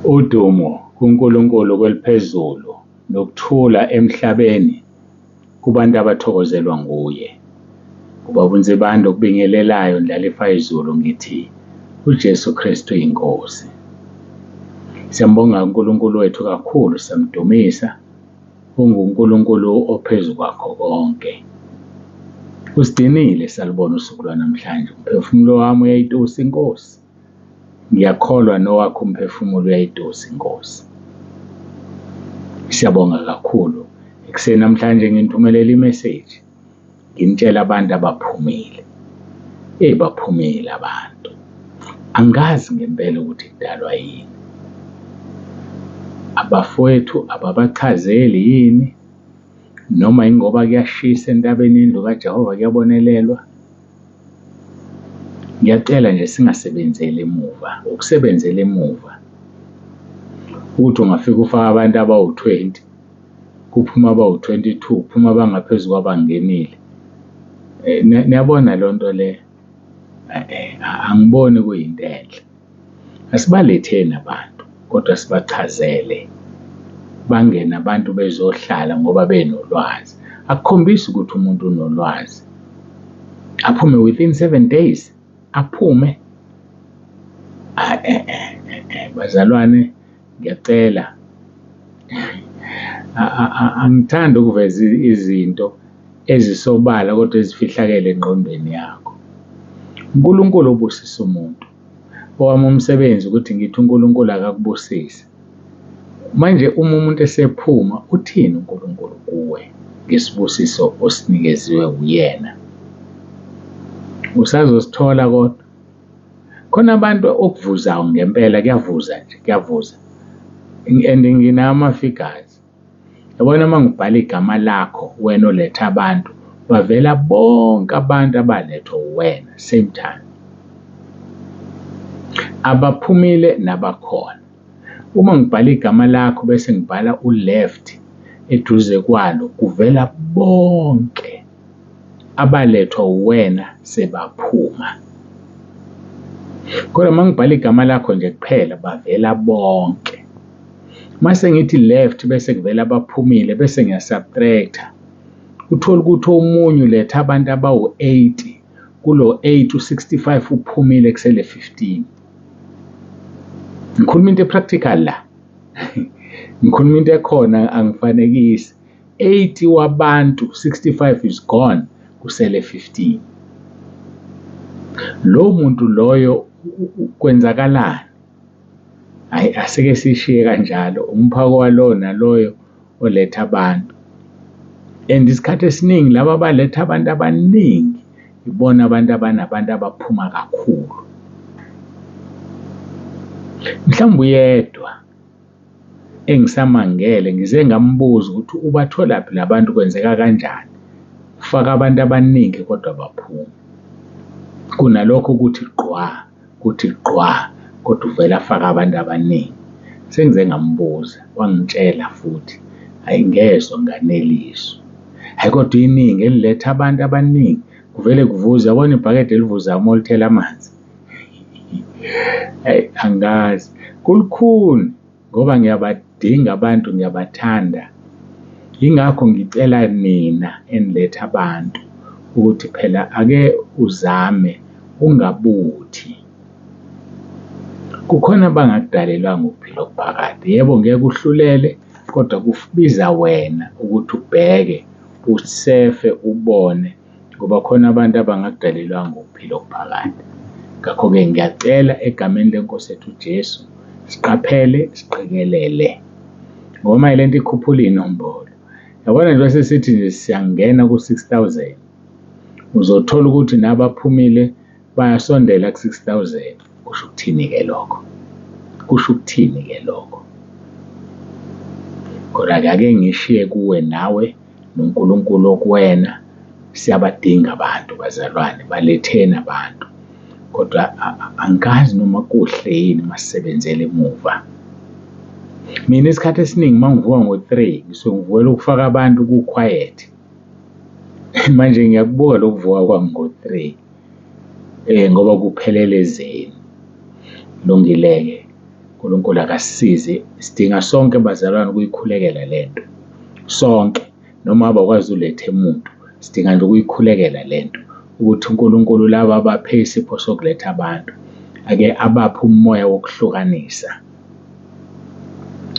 Udumo kuNkulunkulu kweliphezulu nokuthula emhlabeni kubantu abathokozelwa nguye. Ubaba uNzibande okubingelelayo Ndlalifa izulu ngithi uJesu Kristu inkosi. Siyambonga uNkulunkulu wethu kakhulu, siyamdumisa. UnguNkulunkulu ophezu kwakho konke. Usigcinile salubona usuku lwanamhlanje. Umphefumulo wami uyayitusa inkosi. Ngiyakholwa nowakho umphefumulo uyayitusa inkosi. Siyabonga kakhulu. Ekuseni namhlanje nginithumelela imeseji nginitshela abantu abaphumile. Eyi baphumile abantu. Angazi ngempela ukuthi kudalwa yini. Abafowethu ababachazeli yini noma yingoba kuyashisa entabeni yendlu kaJehova kuyabonelelwa? Ngiyacela nje singasebenzeli emuva, ukusebenzela emuva ukuthi ungafika ufake abantu abawu-20 kuphume abawu-22 kuphume abangaphezu kwabangenile. Niyabona leyo nto leyo? Angiboni kuyinto enhle. Asibaletheni abantu kodwa sibachazele bangene abantu bezohlala ngoba benolwazi. Akukhombisi ukuthi umuntu unolwazi. Aphume within 7 days, aphume. Bazalwane, ngiyacela, angithandi ukuveza izinto ezisobala kodwa ezifihlakele engqondweni yakho. uNkulunkulu obusisa umuntu. Owami umsebenzi ukuthi ngithi uNkulunkulu akakubusise. Manje uma umuntu esephuma uthini uNkulunkulu kuwe ngesibusiso osinikeziwe uyena? Usazosithola kodwa. Khona abantu okuvuzayo ngempela kuyavuza nje kuyavuza and nginawo ama-figures. Yabona uma ngibhala igama lakho wena oletha abantu bavela bonke abantu abalethwa uwena same time. Abaphumile nabakhona. Uma ngibhala igama lakho bese ngibhala u-left eduze kwalo kuvela bonke abalethwa uwena sebaphuma. Kodwa uma ngibhala igama lakho nje kuphela bavela bonke. Mase ngithi left bese kuvela abaphumile bese ngiya-subtract-a. Uthole ukuthi omunye uletha abantu abawu-80 kulo 80 u-65 uphumile kusele 15. Ngikhuluma into e-practical la. Ngikhuluma into ekhona angifanekisi. 80 wabantu 65 is gone kusele 15. Lo muntu loyo kwenzakalani? Hhayi asike sishiye kanjalo umphako walowo naloyo oletha abantu. And isikhathi esiningi laba abaletha abantu abaningi ibona abantu abanabantu abaphuma kakhulu. Mhlawumbe uyedwa engisamangele ngize ngambuza ukuthi ubatholaphi la bantu kwenzeka kanjani. Ufaka abantu abaningi kodwa abaphumi. Kunalokho ukuthi gqwa kuthi gqwa kodwa uvele afake abantu abaningi. Sengize ngambuza wangitshela futhi, hhayi ngezwa nganeliswa. Hhayi kodwa iningi eliletha abantu abaningi kuvele kuvuze, yabona ibhakede elivuzayo uma ulithela amanzi. Hhayi angazi, kulukhuni ngoba ngiyabadinga abantu ngiyabathanda. Yingakho ngicela nina eniletha abantu ukuthi phela ake uzame ungabuthi. Kukhona abangakudalelwanga ukuphila okuphakade. Yebo, ngeke uhlulele kodwa kubiza wena ukuthi ubheke, usefe, ubone ngoba khona abantu abangakudalelwanga ukuphila okuphakade. Ngakho-ke ngiyacela egameni lenkosi yethu uJesu, siqaphele, siqikelele ngoba manje lento ikhuphula iy'nombolo. Yabona nje sesithi nje siyangena ku-6,000 uzothola ukuthi nabaphumile bayasondela ku-6,000. Kusho ukuthini-ke lokho? Kusho ukuthini-ke lokho? Kodwa-ke ake ngishiye kuwe nawe noNkulunkulu okuwena. Siyabadinga abantu bazalwane, baletheni abantu. Kodwa angikazi noma kuhle yini masisebenzela emuva. Mina isikhathi esiningi uma ngivuka ngo-3 ngisuke ngivukela ukufaka abantu ku-quiet. Manje ngiyakubuka lokuvuka kwami ngo-3 ngoba kuphelele ezeni. Kulungile-ke. uNkulunkulu akasisize. Sidinga sonke bazalwane ukuyikhulekela le nto, sonke. Noma ngabe awukwazi ulethe muntu, sidinga nje ukuyikhulekela le nto ukuthi uNkulunkulu laba abaphe isipho sokuletha abantu ake abaphe umoya wokuhlukanisa,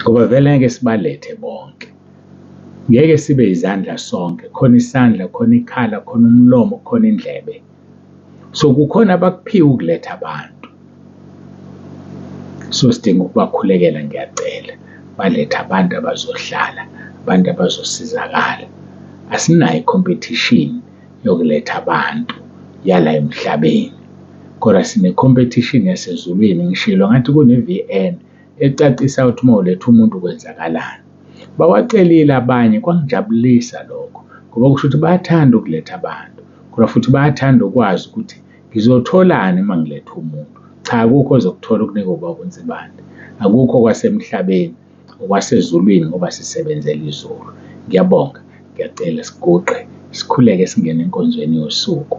ngoba vele ngeke sibalethe bonke. Ngeke sibe izandla sonke, khona isandla, khona ikhala, khona umlomo, khona indlebe. So kukhona abakuphiwe ukuletha abantu. So sidinga ukubakhulekela ngiyacela, balethe abantu abazohlala, abantu abazosizakala. Asinayo i-competition yokuletha abantu yala emhlabeni, kodwa sine-competition yasezulwini. Ngishilo ngathi kune-V_N ecacisa ukuthi uma uletha umuntu kwenzakalani. Bawacelile abanye kwangijabulisa lokho ngoba kusho ukuthi bayathanda ukuletha abantu, kodwa futhi bayathanda ukwazi ukuthi ngizotholani uma ngiletha umuntu. Cha, akukho ozokuthola ukunikwa ubaba uNsibande, akukho okwasemhlabeni, okwasezulwini ngoba sisebenzela izulu. Ngiyabonga, ngiyacela siguqe sikhuleke singene enkonzweni yosuku.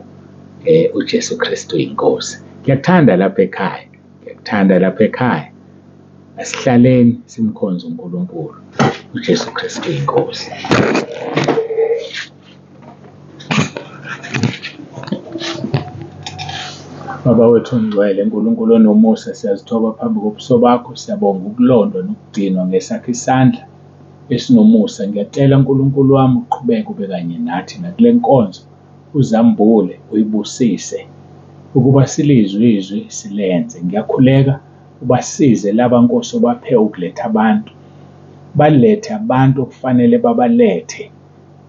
UJesu Kristu iNkosi. Ngiyakuthanda lapha ekhaya, ngiyakuthanda lapha ekhaya. Asihlaleni simkhonze uNkulunkulu. UJesu Kristu iNkosi. Baba wethu ongcwele, Nkulunkulu onomusa, siyazithoba phambi kobuso bakho, siyabonga ukulondwa nokugcinwa ngesakho isandla esinomusa. Ngiyacela Nkulunkulu wami uqhubeke ube kanye nathi nakule nkonzo, uzambule, uyibusise ukuba silizwe izwi silenze. Ngiyakhuleka ubasize laba Nkosi obaphe ukuletha abantu, balethe abantu okufanele babalethe,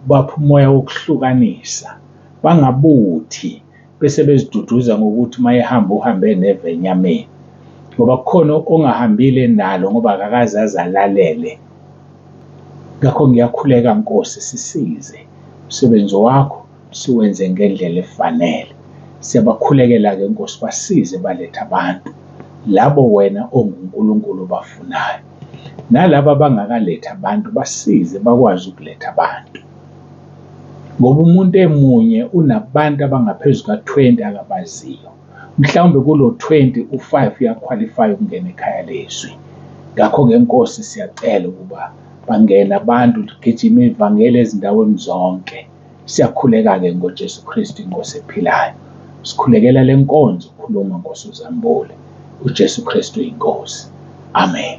baphe umoya wokuhlukanisa, bangabuthi bese beziduduza ngokuthi uma ehamba uhambe neva enyameni, ngoba kukhona ongahambile nalo ngoba akakaze aze alalele. Ngakho ngiyakhuleka Nkosi, sisize umsebenzi wakho siwenze ngendlela efanele. Siyabakhulekela-ke Nkosi, basize balethe abantu labo wena onguNkulunkulu obafunayo, nalaba abangakalethi abantu basize bakwazi ukuletha abantu, ngoba umuntu emunye unabantu abangaphezu kuka-20 akabaziyo. Mhlawumbe kulo 20 u-5 uyakhwalifaya ukungena ekhaya lezwi. Ngakho-ke Nkosi siyacela ukuba bangene abantu, ligijime ivangeli ezindaweni zonke. Siyakhuleka-ke ngoJesu Kristu iNkosi ephilayo. Sikhulekela le nkonzo, khuluma Nkosi uzambule. uJesu Kristu iNkosi. Amen.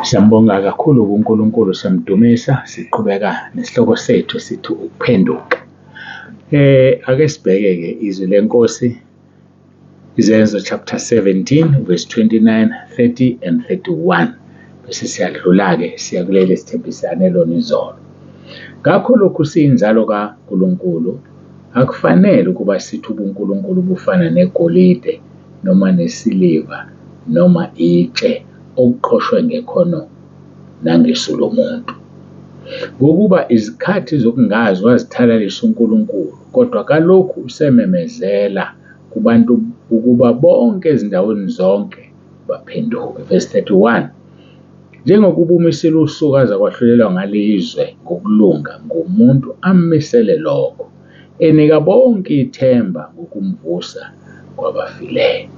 Siyambonga kakhulu kuNkulunkulu, siyamdumisa, siqhubeka nesihloko sethu sithi ukuphenduka. Ake sibheke-ke izwi lenkosi, Izenzo chapter 17 verse 29, 30 and 31. Bese siyadlula-ke siya kuleli sithembisane lona izolo. Ngakho lokhu siyinzalo kaNkulunkulu, akufanele ukuba sithi ubuNkulunkulu bufana negolide noma nesiliva noma itshe okuqoshwe ngekhono nangesu lomuntu. Ngokuba izikhathi zokungazi wazithalalisa uNkulunkulu, kodwa kalokhu usememezela kubantu ukuba bonke ezindaweni zonke baphenduke. Verse 31. Njengokuba umisile usuku aza kwahlulelwa ngalizwe ngokulunga ngomuntu ammisele lokho, enika bonke ithemba ngokumvusa kwabafileyo.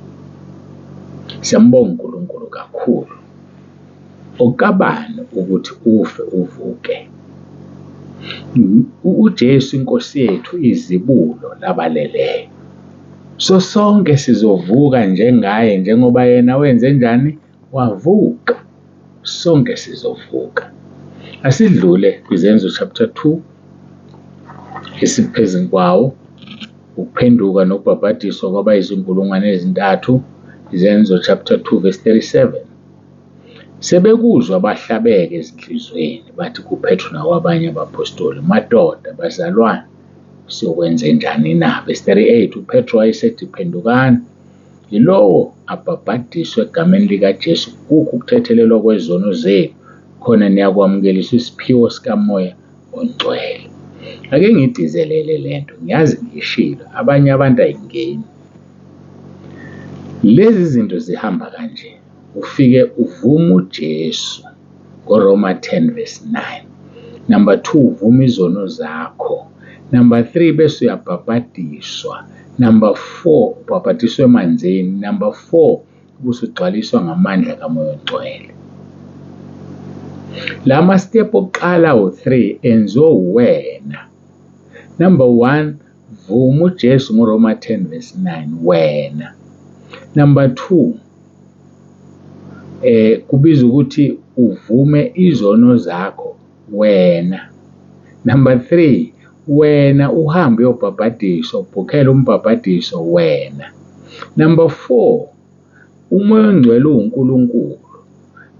Siyambonga uNkulunkulu kakhulu. Okabani ukuthi ufe uvuke? UJesu inkosi yethu izibulo labaleleyo. So sonke sizovuka njengaye njengoba yena wenze njani? Wavuka. Sonke sizovuka. Asidlule kwiZenzo chapter 2 esiphezulu kwawo, ukuphenduka nokubhabhadiswa kwabayizinkulungwane ezintathu, Izenzo chapter 2 verse 37. Sebekuzwa bahlabeke ezinhliziyweni bathi kuPetru nakwabanye abaphostoli, madoda, bazalwane, siyokwenze njani na? Verse 38, uPetru wayesethi, phendukani, yilowo abhabhadiswe egameni likaJesu kukho ukuthethelelwa kwezono zenu, khona niyakwamukeliswa isiphiwo sikaMoya oNgcwele. Ake ngigcizelele le nto, ngiyazi ngishilo, abanye abantu ayingeni. Lezi zinto zihamba kanje, ufike uvume uJesu ngoRoma 10 verse 9. Number 2, uvuma izono zakho. Number 3, bese uyabhabhadiswa. Number 4, ubhabhadiswa emanzini. Number 4, ubusugcwaliswa ngamandla kaMoya oNgcwele. La ma-step okuqala awu-3 enziwe uwena. Number 1, vuma uJesu ngoRoma 10 verse 9, wena. Number 2, kubiza ukuthi uvume izono zakho wena. Number 3, wena uhambe uyobhabhadiswa, ubhukhele umbhabhadiso wena. Number 4, uMoya oNgcwele uwuNkulunkulu.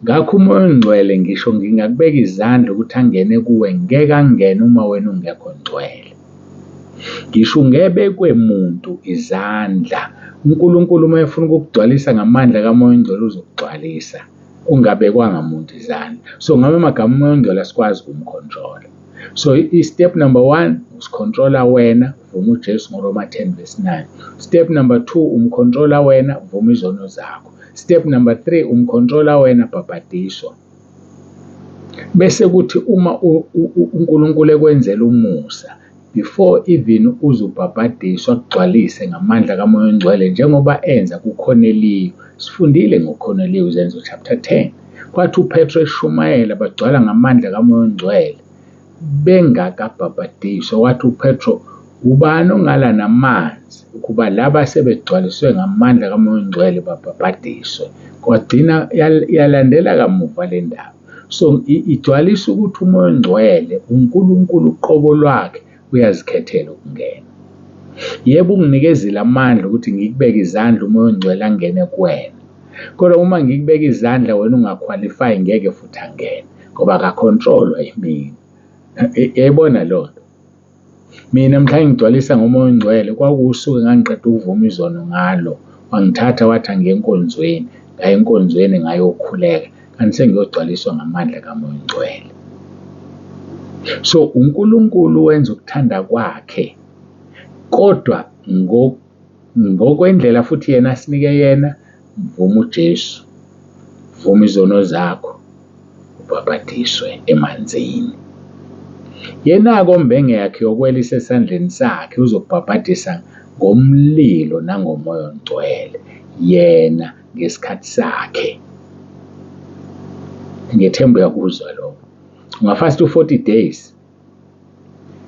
Ngakho uMoya oNgcwele ngisho ngingakubeka izandla ukuthi angene kuwe, ngeke angene uma wena ungekho ngcwele. Ngisho ungebekwe muntu izandla, uNkulunkulu uma efuna ukukugcwalisa ngamandla kaMoya oNgcwele uzokugcwalisa ungabekwanga muntu izandla. So ngamanye amagama uMoya oNgcwele asikwazi ukumkhontrola. So i-step number 1, usikhontrola wena, vuma uJesu ngoRoma 10 verse 9. Step number 2, umkhontrola wena, vuma izono zakho. Step number 3, umkhontrola wena, bhabhadiswa. Bese kuthi uma uNkulunkulu ekwenzela umusa, before even uzubhabhadiswa akugcwalise ngamandla kaMoya oNgcwele njengoba enza kuKorneliyu. Sifundile ngoKorneliyu Zenzo chapter 10. Kwathi uPetro eshumayela bagcwala ngamandla kaMoya oNgcwele bengakabhabhadiswa. Wathi uPetro, ubani ongala namanzi ukuba laba sebegcwaliswe ngamandla kaMoya oNgcwele babhabhadiswe? Kwagcina yalandela kamuva le ndaba. So igcwalisa ukuthi uMoya oNgcwele uNkulunkulu uqobo lwakhe uyazikhethela ukungena. Yebo, unginikezile amandla ukuthi ngikubeke izandla uMoya oNgcwele angene kuwena. Kodwa uma ngikubeka izandla wena ungakhwalifayi ngeke futhi angene ngoba akakhontrolwa yimina. Yayibona loo nto. Mina mhla ngigcwalisa ngoMoya oNgcwele kwakuwusuku engangiqeda ukuvuma izono ngalo. Wangithatha wathi angiye enkonzweni, ngaya enkonzweni ngayokhuleka kanti sengiyogcwaliswa ngamandla kaMoya oNgcwele. So uNkulunkulu wenza ukuthanda kwakhe kodwa ngokwendlela futhi yena asinike yena, vuma uJesu, vuma izono zakho, ubhabhadiswe emanzini. Yena-ke ombenge yakhe yokwelisa esandleni sakhe uzokubhabhadisa ngomlilo nangoMoya oNgcwele, yena ngesikhathi sakhe. Ngethemba uyakuzwa lokho. Ungafasta u-40 days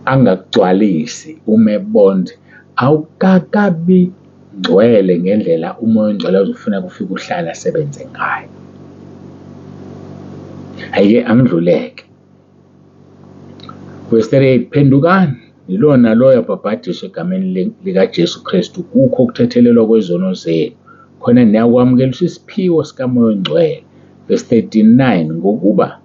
angakugcwalisi uma ebona awukakabi ngcwele ngendlela uMoya oNgcwele ozofuna kufike uhlale asebenze ngayo. Hhayi-ke angidluleke. Verse 38, phendukani yilona loyo abhabhadiswe egameni likaJesu Kristu kukho ukuthethelelwa kwezono zenu, khona niyakwamukeliswa isiphiwo sikaMoya oNgcwele. Verse 39, ngokuba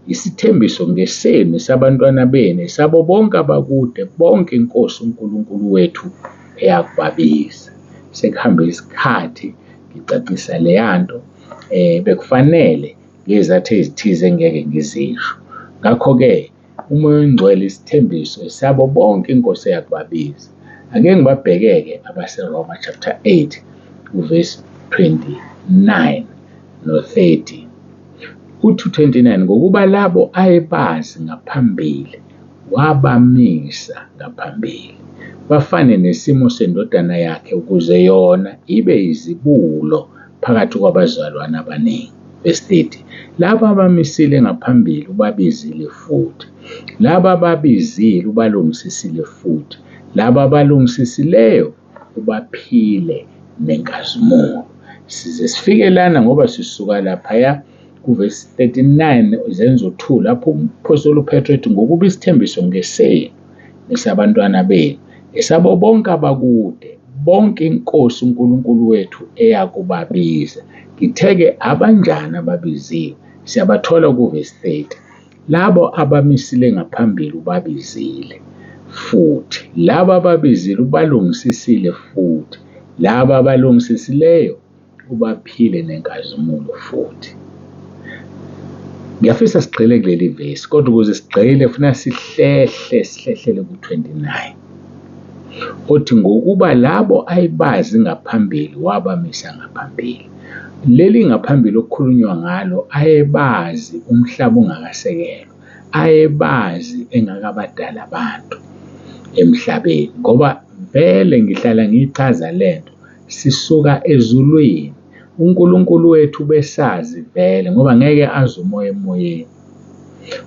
isithembiso ngesenu sabantwana benu sabo bonke abakude, bonke iNkosi uNkulunkulu wethu eyakubabiza. Sekuhambe isikhathi ngicacisa leyanto, bekufanele ngezizathu ezithize engeke ngizisho. Ngakho-ke uMoya oNgcwele isithembiso sabo bonke iNkosi eyakubabiza. Ake ngibabheke-ke abaseRoma chapter 8 verse 29 no 30. Uthi 29, ngokuba labo ayebazi ngaphambili wabamisa ngaphambili bafane nesimo sendodana yakhe ukuze yona ibe izibulo phakathi kwabazalwane abaningi. Verse 30, laba abamisile ngaphambili ubabizile futhi, laba ababizile ubalungisisile futhi, laba abalungisisileyo ubaphile nenkazimulo. Size sifike lana ngoba sisuka laphaya kuvesi 39 Zenzo 2 lapho umphostoli uPetro ethi ngokuba isithembiso ngesenu nesabantwana benu esabo bonke abakude, bonke iNkosi uNkulunkulu wethu eyakubabiza. Ngithe-ke abanjani ababiziwe? Siyabathola kuvesi 30. Labo abamisile ngaphambili ubabizile futhi, laba ababizile ubalungisisile futhi, laba abalungisisileyo ubaphile nenkazimulo futhi. Ngiyafisa sigxile kuleli vesi, kodwa ukuze sigxile funa sihlehle sihlehlele ku-29. Othi ngokuba labo ayibazi ngaphambili wabamisa ngaphambili. Leli ngaphambili okukhulunywa ngalo ayebazi umhlaba ungakasekelwa, ayebazi engakabadala abantu. emhlabeni. Ngoba vele ngihlala ngiyichaza le nto, sisuka ezulwini. UNkulunkulu wethu ubesazi vele ngoba ngeke azi umoya emoyeni.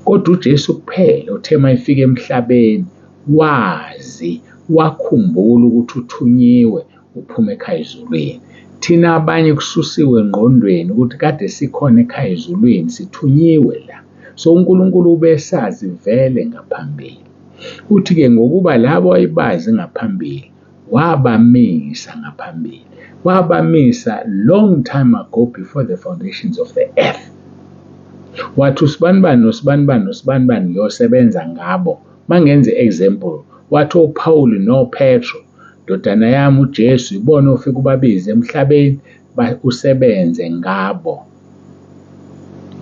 Kodwa uJesu kuphela uthe uma efika emhlabeni wazi, wakhumbula ukuthi uthunyiwe uphuma ekhaya ezulwini. Thina abanye kususiwe engqondweni ukuthi kade sikhona ekhaya ezulwini, sithunyiwe la. So uNkulunkulu ubesazi vele ngaphambili. Uthi-ke ngokuba labo ayebazi ngaphambili, wabamisa ngaphambili. Wabamisa long time ago before the foundations of the earth. Wathi usibanibani nosibanibani nosibanibani ngiyosebenza ngabo. Mangenza i-example, wathi oPawuli noPetro, ndodana yami uJesu ibona ofika ubabize emhlabeni usebenze ngabo.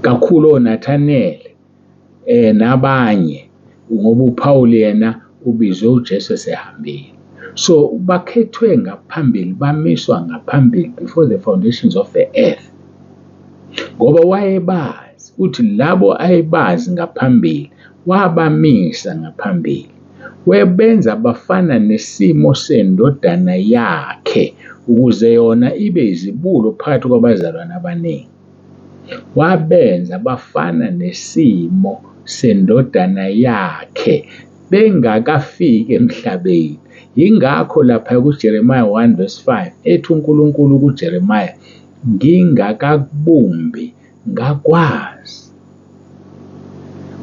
Kakhulu oNathaniel nabanye ngoba uPaul yena ubizwe uJesu esehambile. So bakhethwe ngaphambili, bamiswa ngaphambili before the foundations of the earth. Ngoba wayebazi uthi labo ayebazi ngaphambili wabamisa ngaphambili. Webenza bafana nesimo sendodana yakhe ukuze yona ibe izibulo phakathi kwabazalwane abaningi. Wabenza bafana nesimo sendodana yakhe bengakafiki emhlabeni. Yingakho lapha kuJeremiah 1 verse 5 ethi uNkulunkulu kuJeremiah, ngingakakubumbi ngakwazi.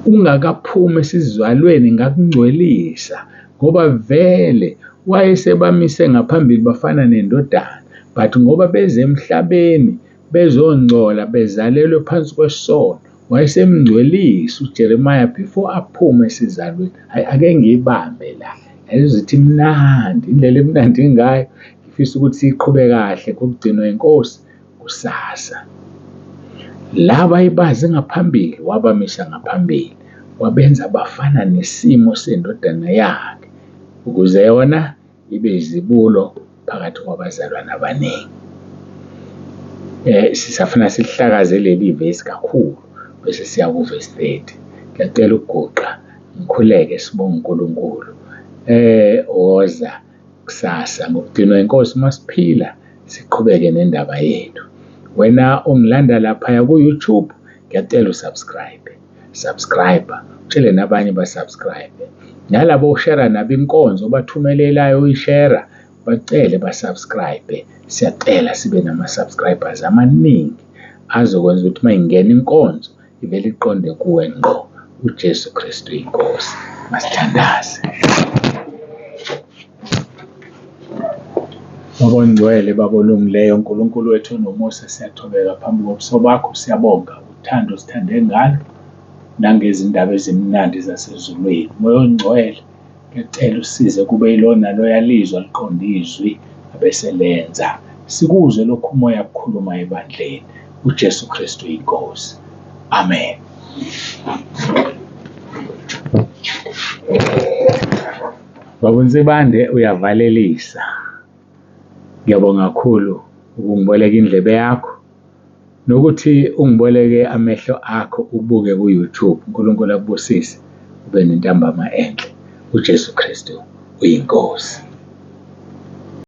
Ungakaphumi esizalweni ngakungcwelisa ngoba vele wayesebamise ngaphambili bafana nendodana, but ngoba beze emhlabeni bezongcola bezalelwe phansi kwesono, wayesemngcwelisa uJeremiah before aphume esizalweni. Hhayi, ake ngiyibambe la, yayizothi imnandi, indlela emnandi ngayo, ngifisa ukuthi siyiqhube kahle ngokugcinwa inkosi kusasa. Laba ayebazi ngaphambili wabamisa ngaphambili, wabenza bafana nesimo sendodana yakhe ukuze yona ibe izibulo phakathi kwabazalwane abaningi. Sisafuna sihlakaze leli vesi kakhulu bese siya kuvesi 30. Ngiyacela ukuguqa ngikhuleke sibonge uNkulunkulu. Woza kusasa ngokudinwa inkosi masiphila siqhubeke nendaba yethu. Wena ongilanda laphaya ku-YouTube, ngiyacela usubscribe. Subscribe, utshele nabanye basubscribe. Nalabo oshera nabo inkonzo obathumelelayo uyishera, bacele basubscribe. Siyacela sibe nama-subscribers amaningi azokwenza ukuthi uma ingena inkonzo ivele iqonde kuwe ngqo. UJesu Kristu iNkosi. Masithandaze. Baba ongcwele, Baba olungileyo, Nkulunkulu wethu onomusa, siyathobeka phambi kobuso bakho, siyabonga uthando osithande ngalo nangezindaba ezimnandi zasezulwini. Moya ongcwele, ngiyacela usize kube yilona naloya lizwa liqonde izwi abeselenza. Sikuzwe lokhu uMoya akukhuluma ebandleni. UJesu Kristu iNkosi. Amen. Baba uNsibande uyavalelisa. Ngiyabonga kakhulu ukungiboleka indlebe yakho nokuthi ungiboleke amehlo akho ubuke ku-YouTube. uNkulunkulu akubusise ube nentambama enhle. UJesu Kristu uyiNkosi.